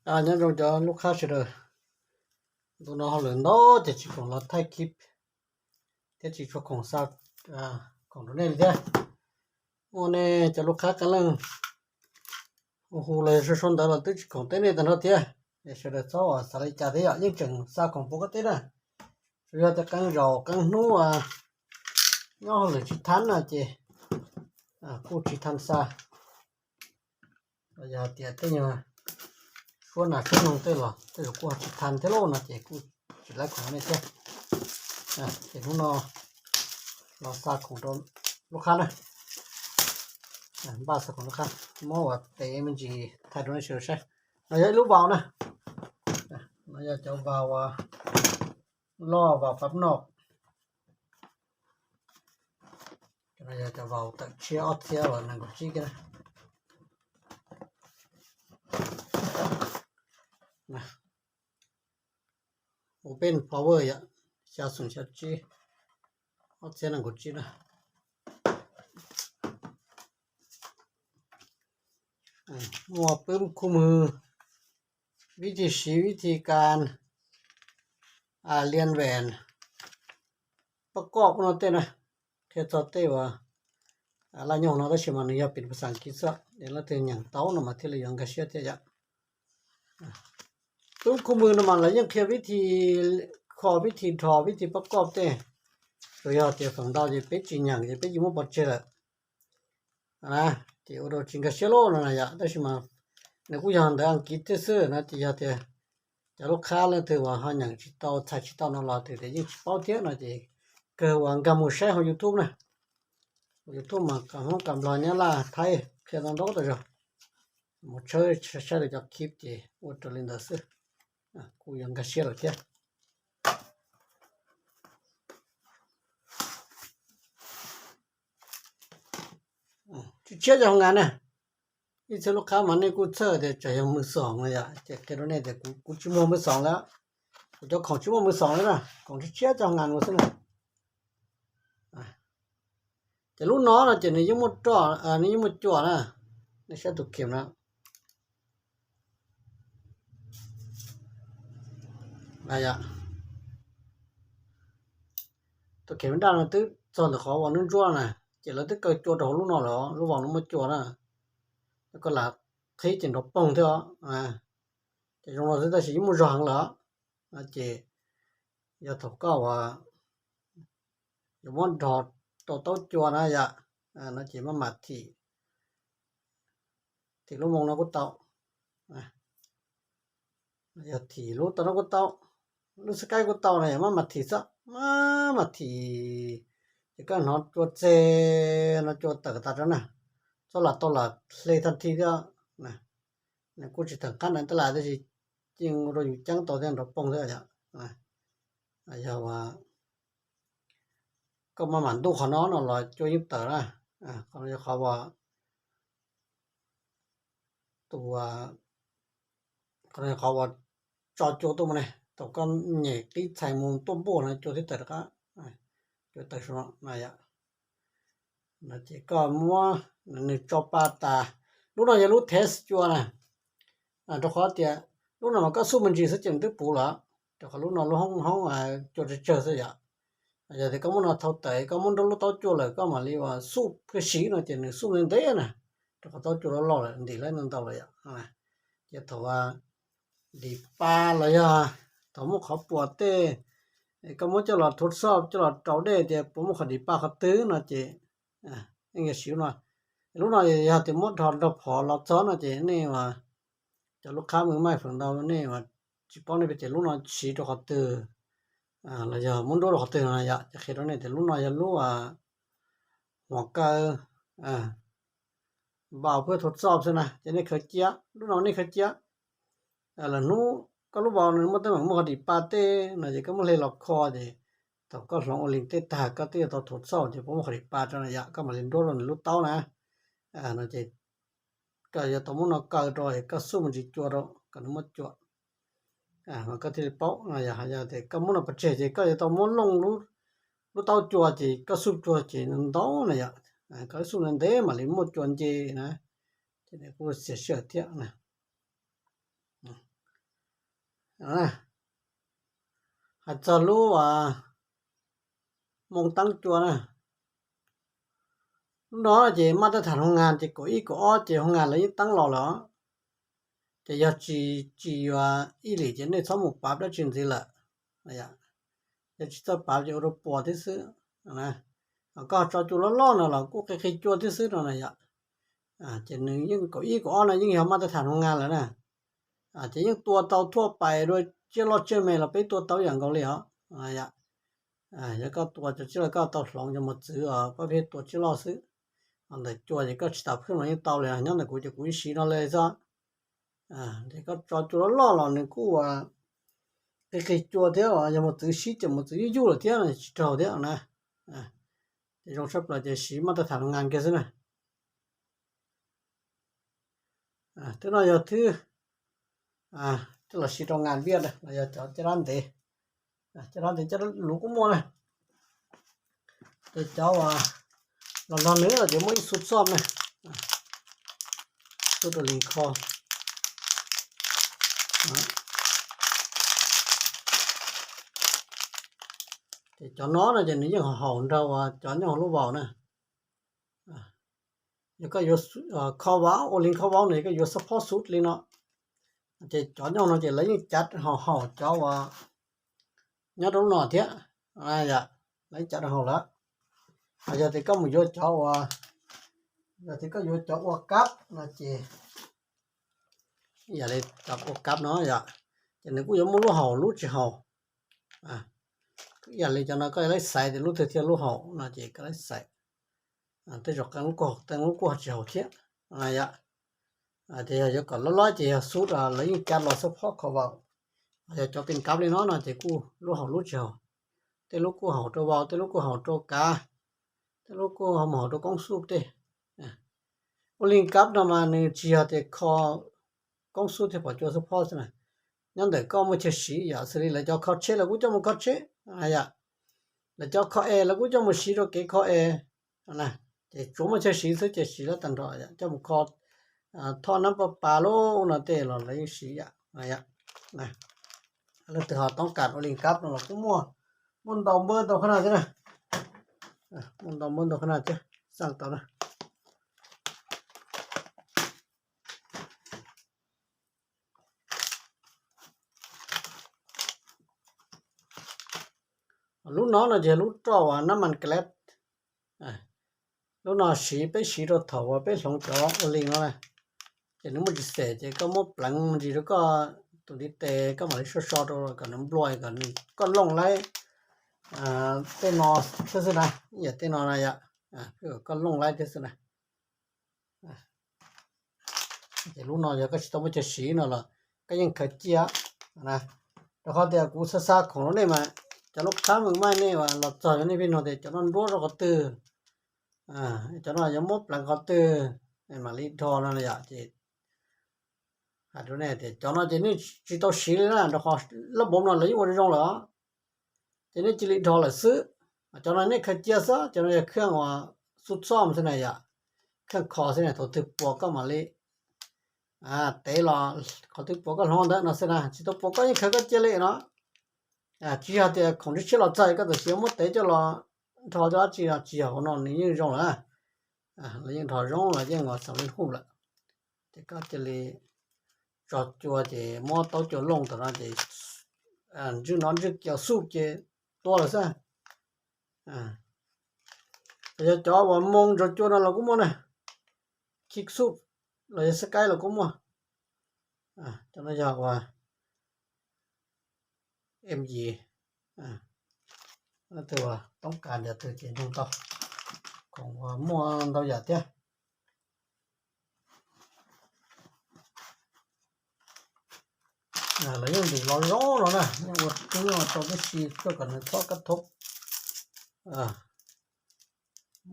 Nyob zoo cov lub qhab sawv daws, ntu no hauj lwm ntau ces tsis khoom los thaij clip thiab tsis tshua khoom xa khoom rau nej li thiab. Muaj nej cov lub qhab qee leej hu hu los yog sau sau ntawv los twb tsis khoom teb nej tag nrho thiab. Es sawv daws txhob xav li cas thiab yom, yeej tseem xa khoom pov koj teb na. Tsuas yog tias qee zaus qee hnub nyob hauj lwm tsis thab no ces kuj tsis thab xa. Yog hais tias tej nyuag suab nas suab noog tej los tej zaum kuj tsis thab thiab lauj no ces kuj tsis laib khoom nej thiab. Ces hnub no los xa khoom rau lub qhab na, npaj xa khoom lub qhab, muab ua tes me ntsis thaij rau nej sawv daws saib. No yog ib lub vaus na, no yog cov vaus uas loj, vaus pab noj. Cov no yog cov vaus tawm tshiab ob txhiab los nees nkaum tsib kiag na. Open power yom, xya xoom xya tsib, ob txhiab nees nkaum tsib na. Muaj pwb khub mws, vib thi siv, vib thi kas, lian ves, pab koj no tej na, qhia txog tej uas laj nyoog no tab sis mas nws yog pis pas xas kiv xwb, es leej twg nyeem tau no mas thiaj li yuav nkag siab thiab yom. Pwb khub mws no mas lawv yeej qhia vib thi kho, vib thi dhos, vib thi pab koj tej, tsuas yog tias feem ntau ces peb tsis nyeem ces peb yeej muab pov tseg lawm. Ces ua rau tsis nkag siab lauj no na yom, tab sis mas nws kuj yog ntawv Askiv thiab xwb no ces yog tias cov lub qhab leej twg uas ho nyeem tsis tau, txhais tsis tau no los twb tias yeej tsis paub thiab no ces kawg uas nkag mus saib hauv YouTube na. YouTube mas kam Hmoob kam Nplog Nyab Laj Thaib qhia tau ntau tau zog. Mus tshawb saib lawv cov clip ces ua raws li ntawd xwb, kuj yuav nkag siab lawm thiab. Tshiab tshiab cov hoo nkas na, ib txhia lub qhab mas nej kuj txhawj tias tsam yog mws xoom no yom, ces qhia rau nej tias kuv tsis muaj mws xoom lawm, kuv cov khoom tsis muaj mws xoom li na, khoom tshiab tshiab cov hoo nkas ua xwb na. Ces lub no no ces nws yeej muaj roj, nws yeej muaj cua na, nej saib tus khem na. Tus khem daj no twb txog ntawm qhov uas ntsuab ntsuab na, ces lawv twb kaw cua rau hauv lub no lawm, lub vaus no muaj cua na, koj lam qhib ces nrov poog thiab os. Ces zoo no xwb tab sis yeej muaj zog heev lawm, ces yog thaum koj uas yuav muab nrog rau taub cua na yom, no ces maj mam thim, thim lub moo no kuj tau, yog thim lub tau no kuj tau, lub xab kaib kuj tau na, yog maj mam thim xwb, maj mam thim, ces koj hnov cua txeg no cua tawm tas rau na, txhob lam tau lam hle thaj thi thiab. Nws kuj tsis tawm qab na tab lam tab sis yeej ua rau yus ceeb tau thiab nrov poog thiab yom. Yog koj maj mam ntuj qhov no no los cua yeej tawm na, qhov no yog qhov uas tus, qhov no yog qhov uas tso cua tuaj mus ne, thaum koj nyem qib txhais mus tuaj npuaj no cua thiaj tawm rov qab, cua tawm su no yom. No ces koj muab nws tso pa tas, lub no yog lub test cua na, rau qhov tias lub no mas koj xuj me ntsis xwb ces nws twb puv lawm, rau qhov lub no lub hoob hoob cua tsawg tsawg xwb yom. Yog tias koj muab no thau tawm koj muab nrog lub taub cua lawm koj mam li uas xuj pheej siv no ces nws xuj ntev ntev na, rau qhov taub cua loj loj lawm ntim lawm ntau ntau lawm yom. Ces thaum dim pa los yog thaum muaj qhov puas tej, koj muab coj los thuav xoj coj los rau dej tias puas muaj qhov dim pa qhov twg no ces siv no. Lub no yog tias muab dhos nrog phom los txog no ces nej cov lub qhab mws maij feem ntau nej tsis paub nej pes ces lub no siv rau qhov twg los yog muab nruab rau qhov twg no yom. Ces qhia rau nej tias lub no yog lub hmov kaw npau pheej thuav xoj xwb na ces nej khaws cia, lub no nej khaws cia. Lwm hnub koj lub vauv nws muaj teeb meem muaj qhov dim pa tej no ces koj muab hle los kho ces thaum koj hloov ua li tej tag koj twb yuav tau thuav xoj ces puas muaj qhov dim pa rau na yom, koj mam li nruab rau nws lub taub na. No ces koj yuav tau muab no kaw rau es koj xuj me ntsis cua rau kom nws muaj cua, mas koj thiaj li paub no. Yog tias koj muab no pov tseg ces koj yuav tau muab looj lub taub cua ces koj xuj cua ces ntau na yom, koj xuj ntev ntev mam li muaj cua nce na, ces nws kuj xiam sij hawm thiab na. Hais txog lub moo teeb cua na, lub no ces maj tab tham hoo ngas ces kaum ib kaum ob ces hoo ngas lawv yeej teeb los lawm. Ces yog tsis, tsis yuav ib lim ces nej txhob mus pav dab tsi ntxiv lawm. Yog tsis txawj pav ces ua rau puas thiab xwb. Koj tso cua loj loj no los kuj qi qi cua thiab xwb no na yom. Ces nws yeej kaum ib kaum ob no yeej yog maj tab tham hoo ngas lawm na. Ces yeej tua tau thuaj pais dua tsiaj loj tsiaj me los peb tua tau ib yam nkaus li os. Yog koj tua cov tsiaj loj koj tau hloov cov mos txwv os, pab peb tua tsiaj loj xwb. Ntawm cua ces koj tsis tas phwj los yeej tau li, nyob ntawm kuv ces kuv yeej siv no li xwb. Ces koj tso cua loj loj los nws kuj qi qi cua thiab, yog mos txwv sib ces mos txwv yuj yuj lawm thiab tsis raug thiab na. Ces zoo tshaj plaws ces siv maj tab tham hoo ngas kiag xwb na. Twb no yog twb, twb los siv rau ngas viaj los yog cov caj dab ntev, caj dab ntev caj dab luv kuj muaj na. Ces cov uas los nrog nws no ces muaj ib xu txoj na, xu rau li kho. Ces cov no no ces nws yeej haum haum nrog uas cov nyob hauv lub vaus na. Yog koj yuav kho vauv, ua li kho vauv no yog koj yuav xab phob xub li no, ces cov nyob no ces lawv yeej cav haum haum cov uas nyob rau lub no thiab. Lawv yeej cav haum lawm. Yog tias koj mus yuav cov uas, yog tias koj yuav cov ua kab no ces ib yam li cov ua kab no yom, ces nws kuj yuav muaj lub haum lub tsis haum. Ib yam li cov no koj yuav xaiv tias lub twg thiaj lub haum no ces koj yuav xaiv. Tej zaum qee lub kuj haum, qee lub kuj tsis haum thiab. Ces yog yuav kom loj loj ces yog xub lawv yeej cav los xab phob kho vauv. Yog cov pin kab li no no ces kuj lub haum lub tsis haum. Tej lub kuj haum rau vauv, tej lub kuj haum rau kav, tej lub kuj mus haum rau koob xub tej. Ua li kab no mas nws tsis yog tias kho koob xub thiaj pom cua xab phob xwb na. Nyob ntawm koj muaj chaw siv yom, xws li lawv cov kho tsheb lawv kuj coj mus kho tsheb yom, lawv cov kho es lawv kuj coj mus siv rau kev kho es. Ces tsuav muaj chaw siv xwb ces siv lawv tag nrho, coj mus kho thoj nab pa pas lub no tej los lawv yeej siv yom. Leej twg ho toob kas ua li kab no los kuj muaj, muaj ntau npawb ntau qhov na thiab na. Muaj ntau npawb ntau qhov na thiab, xaj tau na. Lub no no ces lub roj uas nab mas kalab. Lub no siv, peb siv rau thaum uas peb hloov cov ua li no na, ces nws muaj tsis xes ces koj muab pleev ntsis rau koj tus ntiv tes, koj mam li so so rau kom nws nplua, kom nws, koj looj laib tej no thiab xwb na, ib yam tej no na yom, koj looj laib thiab xwb na. Ces lub no yog koj tsis tau muaj chaw siv no los koj yeej khaws cia na. Rau qhov tias kuv xav xa khoom rau nej mas cov lub qab mws maij nej los txog nej pheej nug tias cov no nruab rau qhov twg, cov no yuav muab pleev qhov twg mam li dhos no yom. Ces hais rau nej tias cov no ces nej tsis tau siv li na, rau qhov lab npoov no lawv yeej ua zoo lawm, ces nej cia li dhos lawm xwb. Cov no nej khaws cia xwb, cov no yog khaj uas xub txoj xwb na yom, khaj kho xwb na, thaum twg puas koj mam li tev los, qhov twg puas koj hloov ntawd no xwb na, tsis tau puas koj yeej khaws koj cia li no. Tsis yog tias khoom ntshiab los txog koj tam sim muab tev coj los dhos coj dab tsi no, tsis yog, hauv no nws yeej zoo lawm, lawv yeej dhos zoo los yeej ua xav li huj lawm. Ces koj cia li tso cua ces muab taub cua looj tam no ces ntswj no ntswj kiag xuj ces tua lawm xwb. Yog cov uas moo ntsaws cua no los kuj muaj na, khib xuj los yog xab kaib los kuj muaj. Cov no yog uas em yim, leej twg uas toob kas ntiav twg ces nug tau, khoom uas muaj ntau yam thiab. Lawv yeej ntim los zoo no na, yeej ua tub ua tau tib si tuaj kom nws thob kab thob,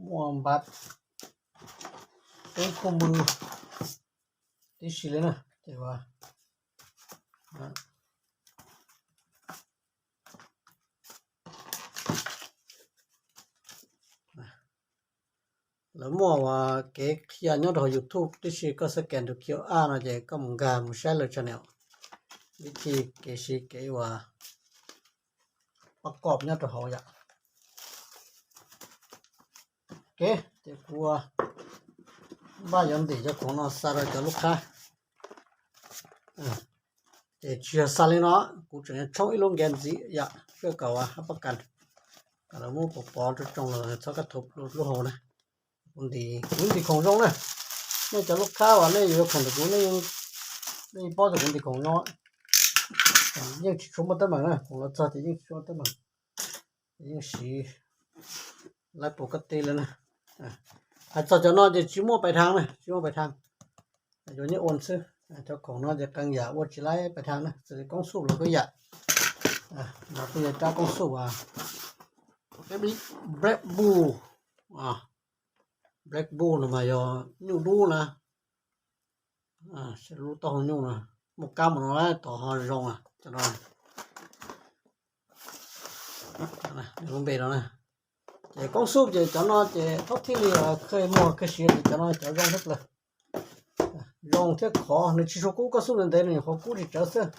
muaj npab, peb khub npwg tib si li na. Ces lawv muaj uas kev qhia nyob rau hauv YouTube tib si, koj scan tus Q R no ces koj mus nkag mus saib lawv channel. vib thi kev siv kev uas pab koj nyob rau hauv yom. Ok, ces kuv npaj yuav ntim cov khoom no xa rau cov lub qhab. Ces tsis yog xa li no, kuv tseem yuav tshoob ib lub nkav ntxiv yom, kawm kom hab pab kas, kom lawv muab pov pov rau tsoo los txhob kab thuv lub hau na. Kuv ntim, kuv ntim khoom zoo na. Nej cov lub qhab uas nej yuav khoom ntawm kuv, nej yeej paub tias kuv ntim khoom zoo, yeej tsis tshua muaj teeb meem na, khoom los txog ces yeej tsis tshua muaj teeb meem, yeej siv laib pus kab tij lawm na. Hais txog cov no ces tsis muaj pais thaj na, tsis muaj pais thaj, yuav nyob ua xwb. Cov khoom no ces qee yam ua tsis laib pais thaj na, xws li koob xuj los kuj yam, no kuj yog rab koob xuj as, Black Bull, Black Bull no mas yog nyuj dub na, lub taub hau nyuj na, muaj kab mus no tom ho zoo a, cov no, lub npe no na. Ces koob xuj ces cov no ces thaum thib li khawj muag khawj siv ces cov no cov zoo thiab plaws, zoo thiab khov, nws tsis tshua kub, koob xuj ntev ntev nws nyuam qhuav kub tsis tsawv xwb.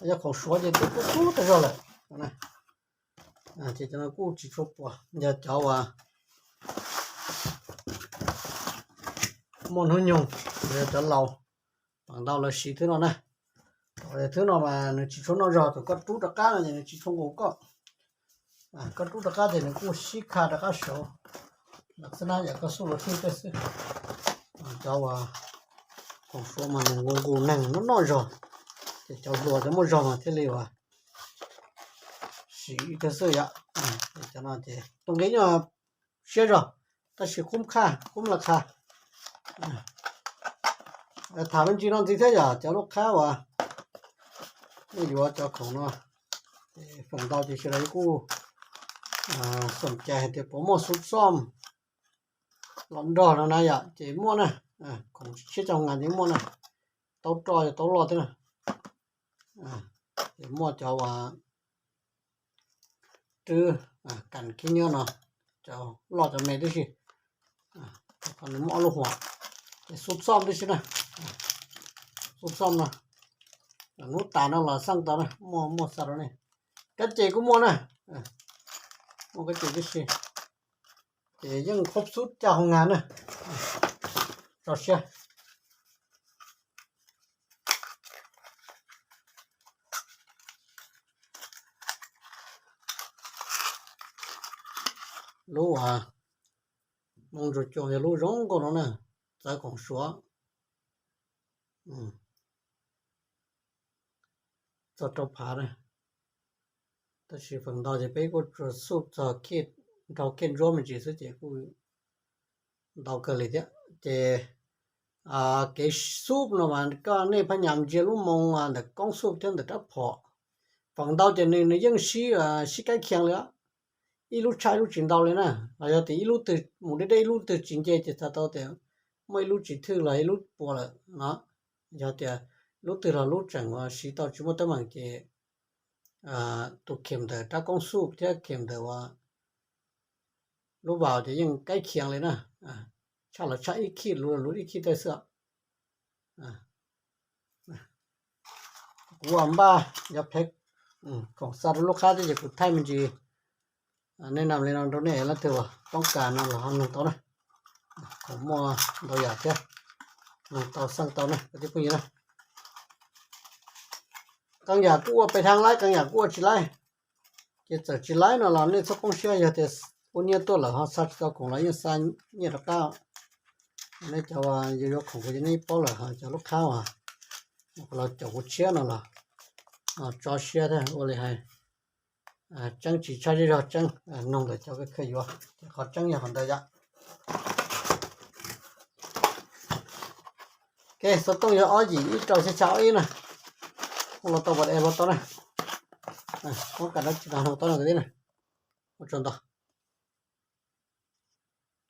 Yog khoom suav ces twb kub kub tag zog lawm. Ces cov no kuj tsis tshua puas, yog cov uas muaj hnub nyoog, yog cov laus, feem ntau lawv siv thwb no na. Thwb no mas nws tsis tshua noj zog, thaum koj rub rov qab no ces nws tsis tshua nqus koj. Koj rub rov qab ces nws kuj sib kha rov qab saud. Lam xwb na, yam koj xuj los thiaj tej xwb. Cov uas khoom suav mas nws nqus nqus neeg noj noj zog, ces cov hluas cov muaj zog mas thiaj li uas siv ib tug xwb yom. Cov no ces tus nqi nyuaj siab zog, tab sis qub qha, qub la qha. Tham me ntsis no ntxiv thiab yom, cov lub qhab uas nej yuav cov khoom no, feem ntau ces sawv daws kuj xom cai hais tias puas muaj xuv xom los nrog no na yom, ces muaj na, khoom tshiab cov ngas ces muaj na, taub roj yog taub loj thiab na. Ces muaj cov uas rwb kas khib nyiab no, cov loj cov me tib si, qhov nws muaj ob lub huam, ces xuv xom tib si na, xuv xom no, hnub tas no los xaj tau na, muaj muaj xa rau nej. Kab ces kuj muaj na, muaj kab ces tib si, ces yeej khaub xub caj hoo ngas na, tso siab. Lub uas moo ntsuag cuag yog lub zoo nkauj no na, txawv khoom suav txog rau phav na. Tab sis feem ntau ces peb kuj tsuas xuj txog nrau kiaj ntsuab me ntsis xwb ces kuj ntau kawg li thiab. Ces kev xuj no mas koj nej phaj nyas ntsia lub moo ntawm koob xuj thiab ntawm rab phom, feem ntau ces nws nws yeej sib sib kaib khiav li. Ib lub tshaj ib lub tsis ntau li na, los yog tias ib lub twg mus deb deb ib lub twg tsis nce ces txhais tau tias muaj ib lub tsis thwj los ib lub puas lawm no. Yog tias lub twg los lub tseem siv tau tsis muaj teeb meem ces tus khem ntawm rab koob xuj thiab khem ntawm uas lub vas ces yeej kaib khiav li na, tshaj los tshaj ib khij, luv los luv ib khij tej xwb. Kuv npaj yog phev khoom xa rau lub qhab thiab ces kuv thaij me ntsis nej nam li no rau nej leej twg uas toob kas no los ho noog tau na. Khoom muaj ntau yam thiab, noog tau xaj tau na kwv tij phooj ywg na. Qee yam kuj ua pes thaj laib, qee yam kuj ua tsis laib. Ces txawm tsis laib no los nej txhob poob siab, yog tias ua nyiaj tuaj lawm ho xa tsis tau khoom los yeej xa nyiaj rov qab. Nej cov uas yuav yuav khoom kuv ces nej paub lawm, ho cov lub qhab uas los caum kuv tshiab no los tso siab thiab ua li hais. Tseeb tsis tshaj zej zog tseeb, noog ntawm cov khaws yuav ces qhov tseeb yog qhov ntawd yom. Ok, xov tooj yog ob yim ib rau xya xya ob ib na. Hu los tau pas es los tau na. Muab kam dab tsi los hu tau no kwv tij na. Ua tsaug ntau.